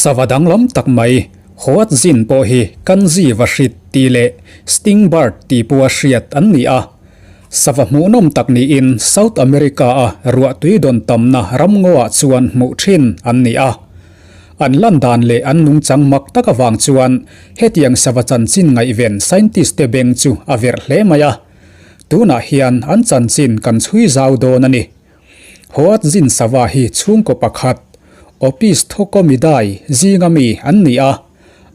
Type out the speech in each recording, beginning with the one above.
Sava danglam tak mai, Hoatzin pawh hi Kanzi Vahrit tih leh Stingbird tih pawha hriat an ni a. Sava hmuhnawm tak niin South America-a ruahtui dawn tamna ramngaw-ah chuan hmuh thin an ni a. An lan dan leh an nungchang mak tak avang chuan hetiang sava chanchin ngaihven scientist te beng chu a verh hle mai a. Tunah hian an chanchin kan chhui zau dawn a ni. Hoatzin sava hi chhungkaw pakhat, Opisthocomidae, zinga mi an ni a.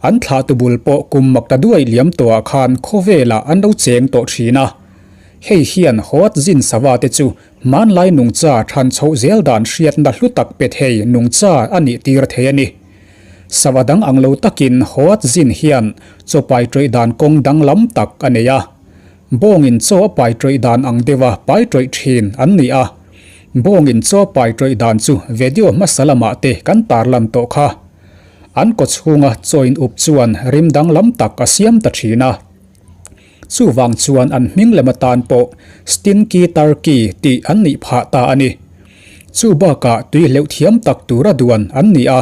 An thlahtu bul pawh kum mak ta duai liam tawhah khan khawvelah an lo cheng tawh thin a. Hei hian Hoatzin sava te chu hmanlai nungcha than chhoh zel dan hriatna hlu tak pe thei nungcha a nih tir thei a ni. Sava dang ang lo takin Hoatzin hian chaw pai tawih dan kawng danglam tak a nei a. Bawngin chaw a pai tawih dan ang deuha pai tawih thin an ni a. Bawngin chaw pai tawih dan chu video hmasa lamah te kan tarlan tawh kha. An kaw chhunga chaw in up chuan rim danglam tak a siam ta thin a. Chuvang chuan an hming lem atan pawh Stinky Turkey tih an nih phah ta a ni. Chu bakah tui hleuh thiam tak tura duan an ni a.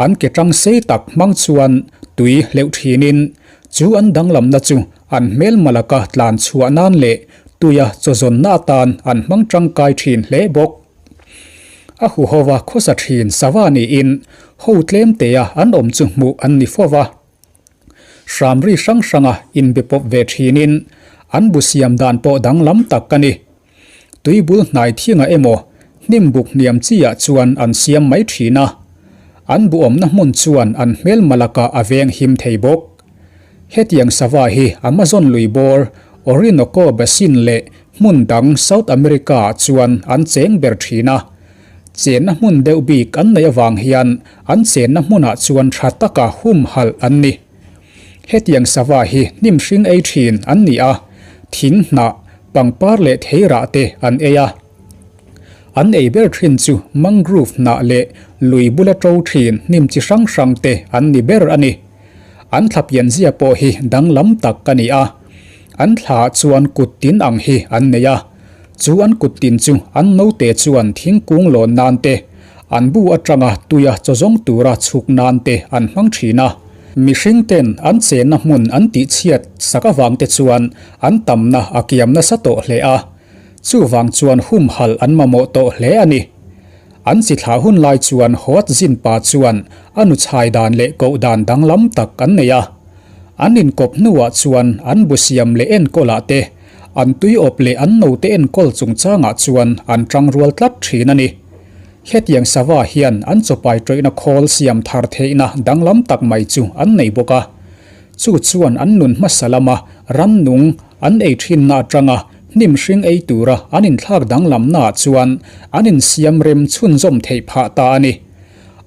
An ke tang sei tak hmang chuan tui hleuh thinin chu an danglamna chu An hmelma laka tlan chhuah nan leh tuia chawzawnna atan an hmang tangkai thin hle bawk. A huhova khawsa thin sava niin ho tlem tea an awm chu hmuh an ni fo va. Hramri hrang hranga inbe pawp ve thinin an bu siam dan pawh danglam tak a ni. Tuibul hnai thinga emaw hnim buk hniam chi ah chuan an siam mai thin a, an buawmna hmun chuan an hmelma lakah a veng him thei bawk. Hetiang sava hi Amazon lui bawr, Orinoco Basin leh hmun dang South America ah chuan an cheng ber thin a. Chenna hmun deuh bik an neih avang hian an chenna hmunah chuan tha taka humhalh an ni. Hetiang sava hi hnim hring ei thin an ni a, thing hnah, pangpar leh theirah te an ei a. An ei ber thin chu mangrove hnah leh lui bula to thin hnim chi hrang hrang te an ni ber a ni. An thla pianzia pawh hi danglam tak a ni a. An thla ah chuan kut tin ang hi an nei a. Chu an kut tin chu an note chuan thingkung lawn nan te, an bu atanga tuia chawzawng tura chhuk nan te an hmang thin a. Mihring ten an chenna hmun an tihchhiat sak avang te chuan an tamna a kiam nasa tawh hle a, chuvang chuan humhalh an mamawh tawh hle a ni. An chi thlah hun lai chuan Hoat Zinpa chuan a nu chhai dan leh koh dan danglam tak an nei a. An inkawp hnuah chuan an bu siam leh enkawlah te, an tuiawp leh an note enkawl chungchangah chuan an tangrual tlat thin a ni. Hetiang sava hian an chawpai tawihna khawl siam thar theihna danglam tak mai chu an nei bawk a. Chu chuan an nun hmasa lama rannung an ei thinna atanga hnim hring ei tura an inthlak danglamnaah chuan an insiam rem chhunzawm theih phah ta a ni.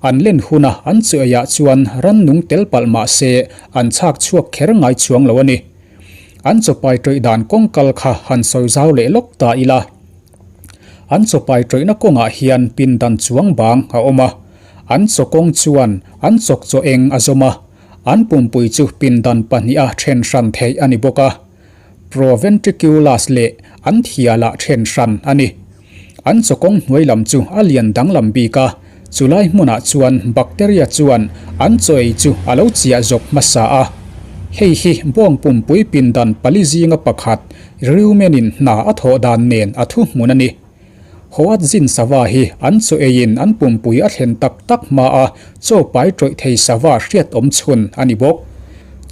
An len huna an chu eiah chuan rannung tel palh mah se an chhak chhuak kher ngai chuang lo a ni. An chawpai tawih dan kawngkal kha han sawi zau leh lawk ta ila. An chawpai tawihna kawngah hian pindan chuang bang a awm a, an chaw kawng chuan an chawk chaw eng a zawm a, an pumpui chu pindan pahniha then hran theih a ni bawk a. Proventriculus leh an thialah then hran a ni. An chaw kawng hnuai lam chu a lian danglam bik a, chulai hmunah chuan bacteria chuan an chaw ei chu a lo chiah zawk hmasa a. Hei hi bawng pumpui pindan pali zinga pakhat Reumen-in hna a thawh dan nen a thu hmun a ni. Hoat zin sava hi an chaw eiin an pumpui a thlen tak tak hma a chaw pai tawih thei sava hriat awm chhun a ni bawk.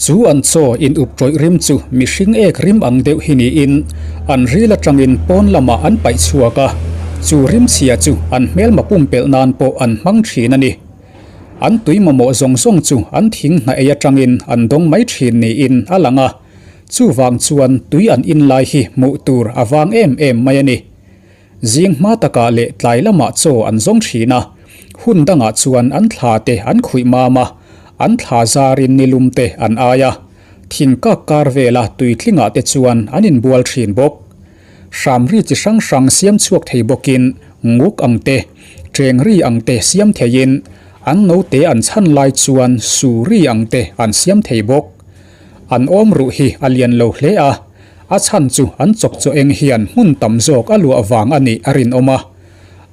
Chu an chaw in up tawih rim chu mihring ek rim ang deuh hi niin an ril atangin pawn lamah an paih chhuak a, chu rim chhia chu an hmelma pumpelh nan pawh an hmang thin a ni. An tui mamawh zawng zawng chu an thing hna ei atangin an dawng mai thin niin a lang a. Chuvang chuan tui an in lai hi hmuh tur a vang em em mai a ni. Zing hma takah leh tlai lamah chaw an zawng thin a, hun dangah chuan an thla te an khuih mam a, an thla zarin nilum te an ai a, thingkak kar vela tui tlingah te chuan an inbual thin bawk. Hramri chi hrang hrang siam chhuak thei bawkin nguk ang te, chengri ang te siam theiin an note an chhan lai chuan suri ang te an siam thei bawk. An awm ruh hi a lian lo hle a, a chhan chu an chawk chaw eng hian hmun tam zawk a luah vang a nih a rinawm a.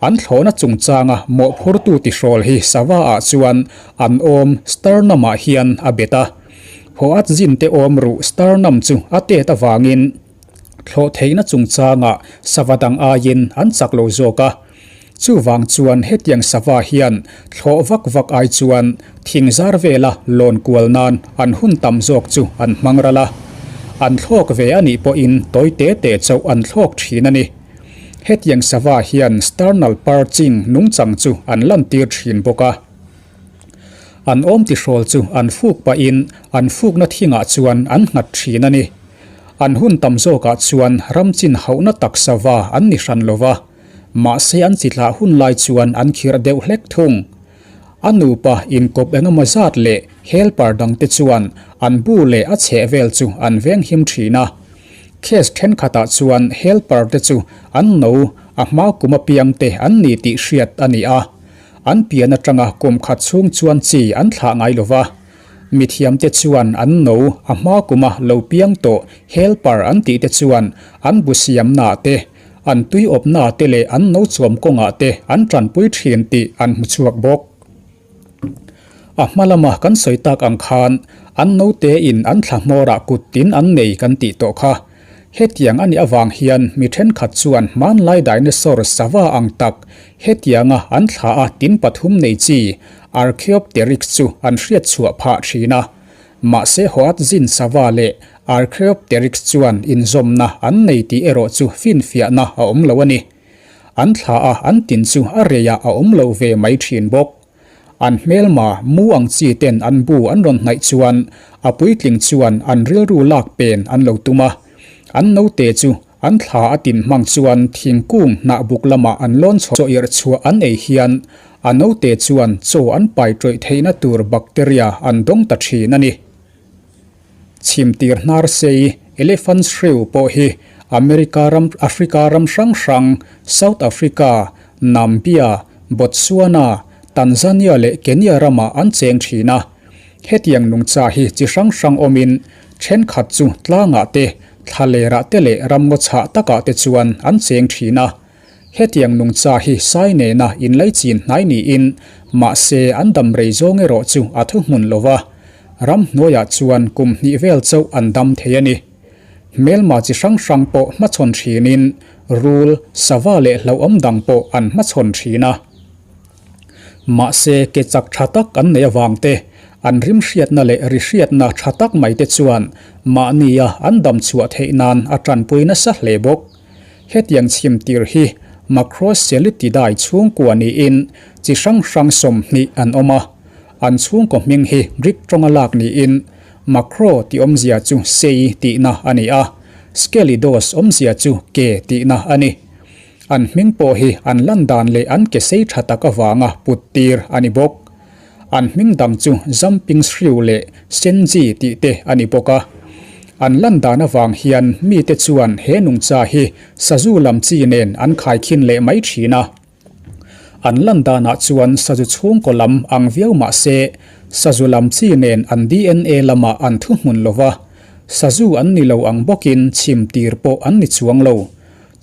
An thlawhna chungchanga mawhphurtu tihrawl hi sava-ah chuan an awm sternum-ah hian a bet a. Hoatzin te awm ruh sternum chu a tet avangin thlawh theihna chungchangah sava dang aiin an chak lo zawk a. Chuvang chuan hetiang sava hian thlawh vak vak ai chuan thing zar vela lawn kual nan an hun tam zawk chu an hmang ral a. An thlawk ve a nih pawhin tawi te te chauh an thlawk thin a ni. Hetiang sava hian sternal perching nungchang chu an lantir thin bawk a. An awm tihrawl chu an fuk pahin an fukna thingah chuan an nghat thin a ni. An hun tam zawkah chuan ram chin hauhna tak sava an ni hran lo va, mahse an chi thlah hun lai chuan an khirh deuh hlek thung. A nupa inkawp engemaw zat leh helper dangte chuan an bu leh a chhehvel chu an venghim thin a. Case thenkhatah chuan helper te chu an no a hma kum apiangte an ni tih hriat a ni a. An pian atanga kum khat chhung chuan chi an thlah ngai lo va. Mithiamte chuan an no a hma kuma lo piang tawh helper an tih te chuan an bu siamnaah te, an tui awpnaah te leh an no chuam kawngah te an tanpui thin tih an hmu chhuak bawk. A hma lama kan sawi tak ang khan an note in an thla hmawrah kut tin an nei kan tih tawh kha. Hetiang a nih avang hian mi thenkhat chuan hmanlai dinosaur sava ang tak hetianga an thla a tin pathum nei chi Archaeopteryx chu an hriat chhuah phah thin a. Mahse Hoatzin sava leh Archaeopteryx chuan inzawmna an nei tih erawh chu finfiahna a awm lo a ni. An thla a an tin chu a reiah a awm lo ve mai thin bawk. An hmelma mu ang chi ten an bu an rawn hnaih chuan a puitling chuan an rilru lak pen an lo tum a. An note chu an thla a tin hmang chuan thingkung hnah buk lamah an lawn chho chaw irh chhuah an ei hian a note chuan chaw an pai tawih theihna tur bacteria an dawng ta thin a ni. Chhimtir hnar sei, Elephant Shrew, pawh hi America ram, Africa ram hrang hrang, South Africa, Nambia, Botswana, Tanzania leh Kenya ramah an cheng thin a. Hetiang nungcha hi chi hrang hrang awmin thenkhat chu tlangah te, thlalerah te leh ramngaw chhah takah te chuan an cheng thin a. Hetiang nungcha hi sai nena inlaichin hnai niin mahse an dam rei zawng erawh chu a thuhmun lo va, ramhnuaiah chuan kum hnih vel chauh an dam thei a ni. Hmelma chi hrang hrang pawh hmachhawn thinin rul, sava leh hlauhawm dang pawh an hmachhawn thin a. Mahse ke chak tha tak an neih avang te, an rimhriatna leh rihriatna tha tak mai te chuan mahnia an dam chhuah theih nan a tanpui nasa hle bawk. Hetiang chhim tir hi Macroscelididae chhungkua niin chi hrang hrang 20 an awm a. An chhungkaw hming hi Greek tawnga lak niin Macro tih awmzia chu sei tihna a ni a, Skelidos awmzia chu ke tihna a ni. An hming pawh hi an lan dan leh an ke sei tha tak avanga put tir a ni bawk. An hming dang chu Jumping Shrew leh Senji tih te a ni bawk a. An lan dan avang hian mite chuan he nungcha hi sazu lam chi nen an khaikhin leh mai thin a. An lan danah chuan sazu chhungkaw lam ang viau mah se, sazu lam chi nen an DNA lamah an thuhmun lo va, sazu an ni lo ang bawkin chhim tir pawh an ni chuang lo.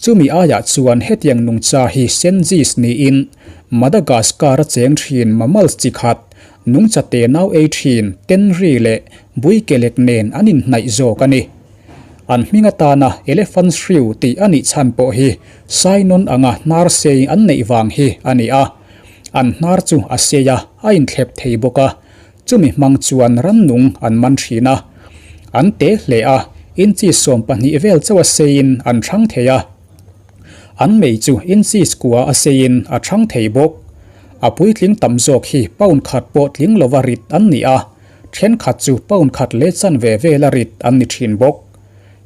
Chumi aiah chuan hetiang nungcha hi Senjis niin Madagascar-a cheng thin mammals chi khat, nungcha te nau ei thin Tenri leh Buikelek nen an inhnaih zawk a ni. An hming atana Elephant Shrew tih a nih chhan pawh hi Sainon anga hnar sei an neih vang hi a ni a. An hnar chu a sei a, a inthlep thei bawk a. Chumi hmang chuan rannung an man thin a. An te hle a, inches 12 vel chauh a seiin an hrang thei a. An mei chu inches kua a seiin a hrang thei bawk. A puitling tam zawk hi pound khat pawh tling lova rit an ni a, thenkhat chu pound khat leh chanve vela rit an ni thin bawk.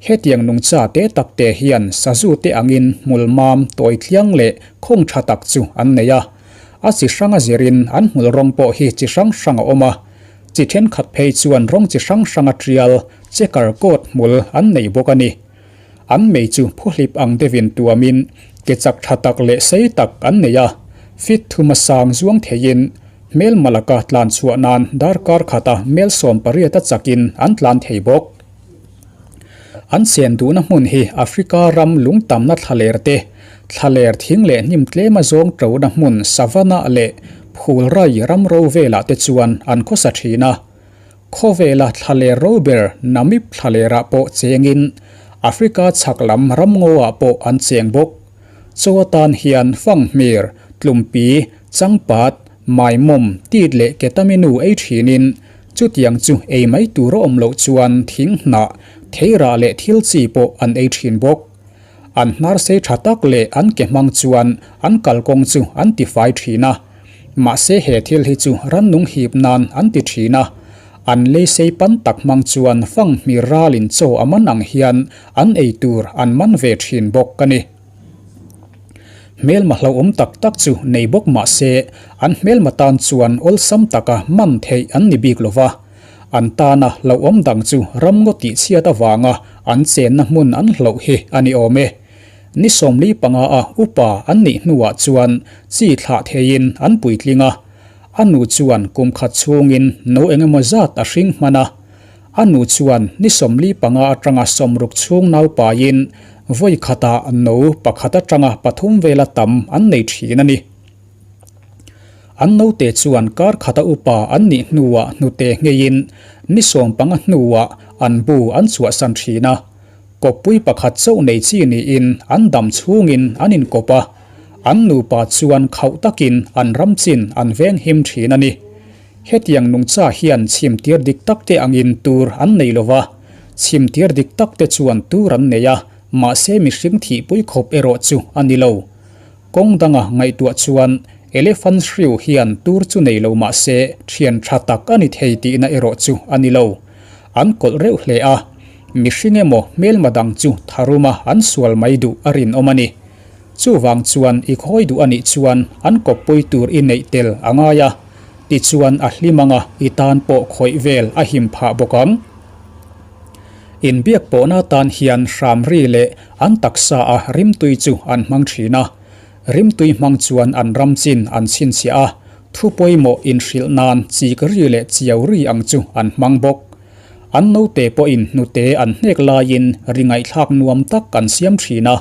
Hetiang nungcha te tak te hian sazu te angin hmul mam tawi tliang leh khawng tha tak chu an nei a. A chi hranga zirin an hmul rawng pawh hi chi hrang hrang a awm a. Chi thenkhat phei chuan rawng chi hrang hranga tial, checker coat hmul an nei bawk a ni. An mei chu phuhlip ang deuhin tuamin ke chak tha tak leh sei tak an nei a, fit thuma sang zuang theiin hmelma laka tlan chhuah nan darkar khata mel 18 a chakin an tlan thei bawk. An chen duhna hmun hi Africa ram lung tamna thlaler te, Thlaler thing leh hnim tlema zawng ṭona hmun savanna leh phulrai ramro velah te chuan an khawsa ṭhin a. Khawvela thlaler ro ber Namib thlalerah pawh chengin Africa chhak lam ramngaw-ah pawh an cheng bawk. Chaw atan hian fanghmir, tlumpi, changpat, maimawm, tit leh ketaminu ei ṭhinin chutiang chu ei mai tur a awm loh chuan thing hnah, theirah leh thil chi pawh an ei ṭhin bawk. An hnar sei tha tak leh an ke hmang chuan an kalkawng chu an tifai thin a. Mahse he thil hi chu rannung hip nan an ti thin a. An lei sei pan tak hmang chuan fanghmir ralin chaw a man ang hian an ei tur an man ve thin bawk a ni. Hmelma hlauhawm tak tak chu nei bawk mahse an hmelma tan chuan awlsam taka man theih an ni bik lo va. An tana hlauhawm dang chu ramngaw tihchhiat avanga an chenna hmun an hloh hi a ni awm e. Ni 45 a upa an nih hnuah chuan chi thlah theiin an puitling a. A nu chuan kum khat chhungin no eng emaw zat a hring hman a. A nu chuan ni 45 atanga 60 chhung naupaiin vawi khatah no pakhat atanga pathum vela tam an nei thin a ni. An naute chuan kar khata upa an nih hnuah hnute ngeiin ni 15 hnuah an bu an chhuahsan thin a. Kawppui pakhat chauh nei chi niin an dam chhungin an inkawp a, an nupa chuan khauh takin an ram chin an veng him thin a ni. Hetiang nungcha hian chhimtir dik takte angin tur an nei lo va, chhimtir dik takte chuan tur an nei a, mahse mihring thihpui khawp erawh chu a ni lo. Kawng danga ngaihtuah chuan Elephant Shrew hian tur chu nei lo mah se thian tha tak a ni thei tihna erawh chu a ni lo. An kawlh reuh hle a, mihring emaw hmelma dang chu tharuma an sual mai duh a rinawm a ni. Chuvang chuan i khawi duh a nih chuan an kawppui tur i neih tel a ngai a, tichuan a hlim anga i tan pawh khawih vel a him phah bawk ang. Inbiak pawhna tan hian hramri leh an taksa a rimtui chu an hmang thin a. Rimtui hmang chuan an ram chin an chhinchhiah a, thu pawimawh inhrilh nan chik ri leh chiau ri ang chu an hmang bawk. An naute pawhin hnute an hnek laiin ri ngaihthlak nuam tak an siam thin a.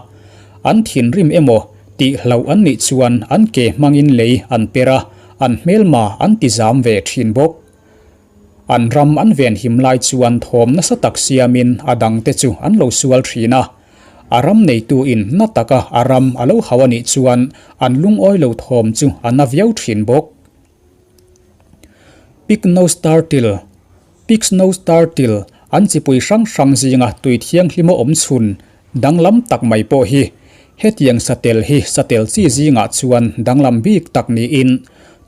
An thinrim emaw tih hlauh an nih chuan an ke hmangin lei an per a, an hmelma an tizam ve thin bawk. An ram an venhim lai chuan thawm nasa tak siamin a dangte chu an lo sual thin a. A ram neituin na taka a ram a lo hau a nih chuan an lungawi lo thawm chu a na viau thin bawk. Pig-nose turtle, Pig's nose turtle, an chipui hrang hrang zinga tui thianghlima awm chhun danglam tak mai pawh hi hetiang satel hi satel chi zingah chuan danglam bik tak niin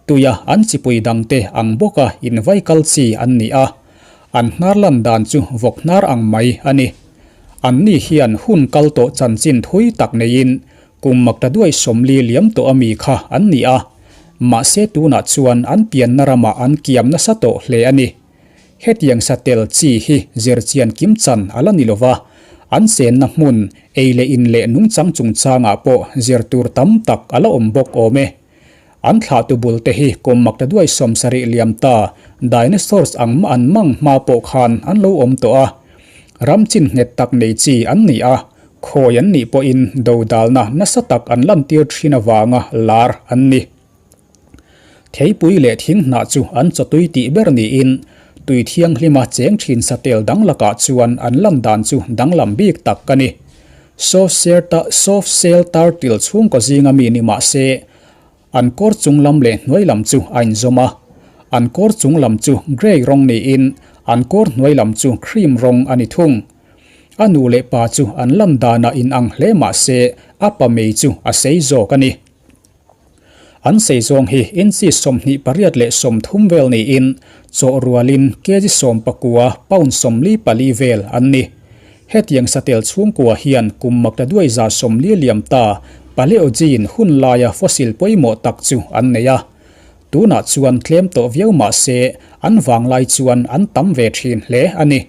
Tuia an chipui dangte ang bawka invai kal chi an ni a, an hnar lan dan chu vawk hnar ang mai a ni. Anni hian hun kal tawh chanchin thui tak neiin kum makta duai 40 liam tawh ami kha an ni a, mahse tunah chuan an pianna ramah an kiam nasa tawh hle a ni. Hetiang satel chi hi zirchian kim chan a la ni lova, an chenna hmun, ei leh in leh nungchang chungchangah pawh zir tur tam tak a la awm bawk awm e. An thlahtu bul te hi kum makta duai 70 liam ta dinosaurs ang mah an mang hma pawh khan an lo awm tawh a. Ram chin nghet tak nei chi an ni a, khawi an nih pawhin dodalna nasa tak an lantir thin avanga lar an ni. Theipui leh thing hnah chu an chawtui tih ber niin tui thianghlima cheng thin satel dang lakah chuan an lan dan chu danglam bik tak a ni. Soft shell turtle chhungkaw zinga mi ni mah se, an kawr chung lam leh hnuai lam chu a inzawm a. An kawr chung lam chu grey rawng niin an kawr hnuai lam chu cream rawng a ni thung. A nu leh pa chu an lan danah inang hle mah se, a pa mei chu a sei zawk a ni. An sei zawng hi inchi 28 leh 30 vel niin chawh rualin kg 19, pound 44 vel an ni. Hetiang satel chhungkua hian kum makta duai 40 liam ta Paleogene hun laia fossil pawimawh tak chu an nei a. Tunah chuan tlem tawh viau mah se an vanglai chuan an tam ve thin hle a ni.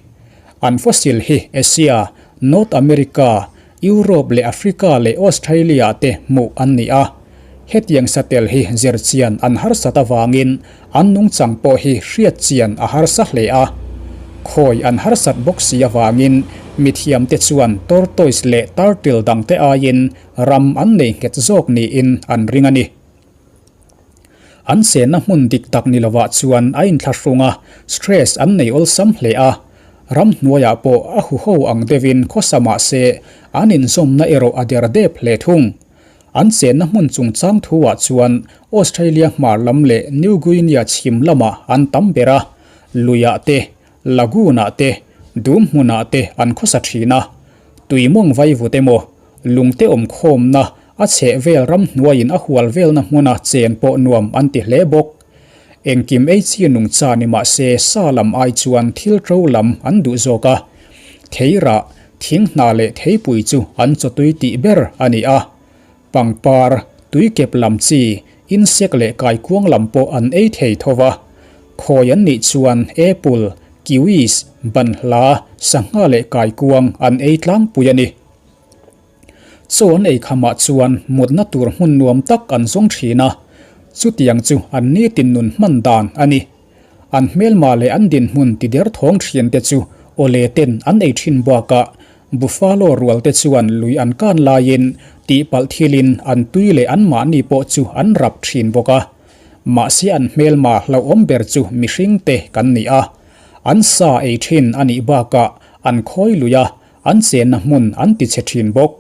An fossil hi Asia, North America, Europe leh Africa leh Australia te hmuh an ni a. Hetiang satel hi zirchian an harsat avangin an nungchang pawh hi hriatchian a harsa hle a. Khawi an harsat bawk si avangin Mithiamte chuan tortoise leh turtle dangte aiin ram an nei nghet zawk niin an ring a ni. An chenna hmun dik tak ni lovah chuan a inthlahrung a, stress an nei awlsam hle a. Ramhnuaiah pawh a huho ang deuhin khawsa mah se an inzawmna erawh a der dep hle thung. An chenna hmun chungchang thuah chuan Australia hmar lam leh New Guinea chhim lamah an tam ber a, luiah te, lagoon-ah te, dum hmunah te an khawsa thin a. Tui mawng vaivut emaw, lungte awmkhawmna a chheh vel ramhnuaiin a hual velna hmuna chen pawh nuam an ti hle bawk. Engkim ei chi nungcha ni mah se sa lam ai chuan thil ṭo lam an duh zawk a. Theirah, thing hna leh theipui chu an chawtui tih ber a ni a. Pangpar, tuikep lam chi, insect leh kaikuang lam pawh an ei thei tho va. Khawi an nih chuan apple, kiwis, banhla, sangha leh kaikuang an ei tlangpui a ni. Chaw an ei khamah chuan mutna tur hmun nuam tak an zawng thin a, chutiang chu an nitin nun hman dan a ni. An hmelma leh an dinhmun ti der thawng thin te chu awle ten an ei thin bakah buffalo rual te chuan lui an kan laiin tihpalh thilin an tui leh anmahni pawh chu an rap thin bawk a. Mahse an hmelma hlauhawm ber chu mihring te kan ni a, an sa ei thin a nih bakah an khawi lui a, An chenna hmun an ti chhe thin bawk.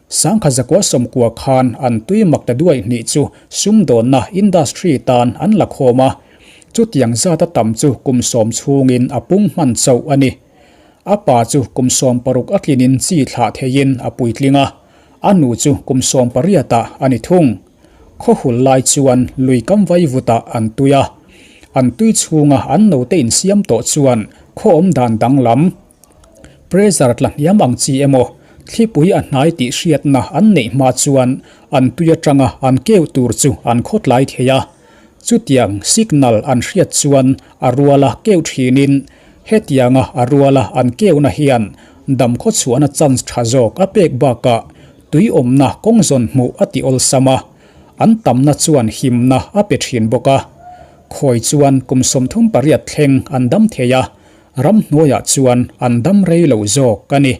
Sangkha zakua sawmkua khan an tui mak ta duai hnih chu sumdawnna industry tan an la khawm a, chutiang zata tam chu kum sawm chhungin a pung hman chauh a ni. A pa chu kum 16 a tlinin chi thlah theiin a puitling a, a nu chu kum 18 ah a ni thung. Khawhul lai chuan lui kam vaivutah an tui a, an tui chhunga an note insiam tawh chuan khaw awm dan danglam, Pressure tla hniam ang chi emaw, thlipui a hnai tih hriatna an neih hma chuan an tui atanga an keu tur chu an khawtlai thei a. Chutiang signal an hriat chuan a ruala keu thinin hetianga a ruala an keuna hian dam khawchhuahna chance tha zawk a pek bakah tui awmna kawng zawn hmuh a ti awlsam a, an tamna chuan himna a pe thin bawk a. Khawi chuan kum 38 thleng an dam thei a, Ramhnuaiah chuan an dam rei lo zawk a ni.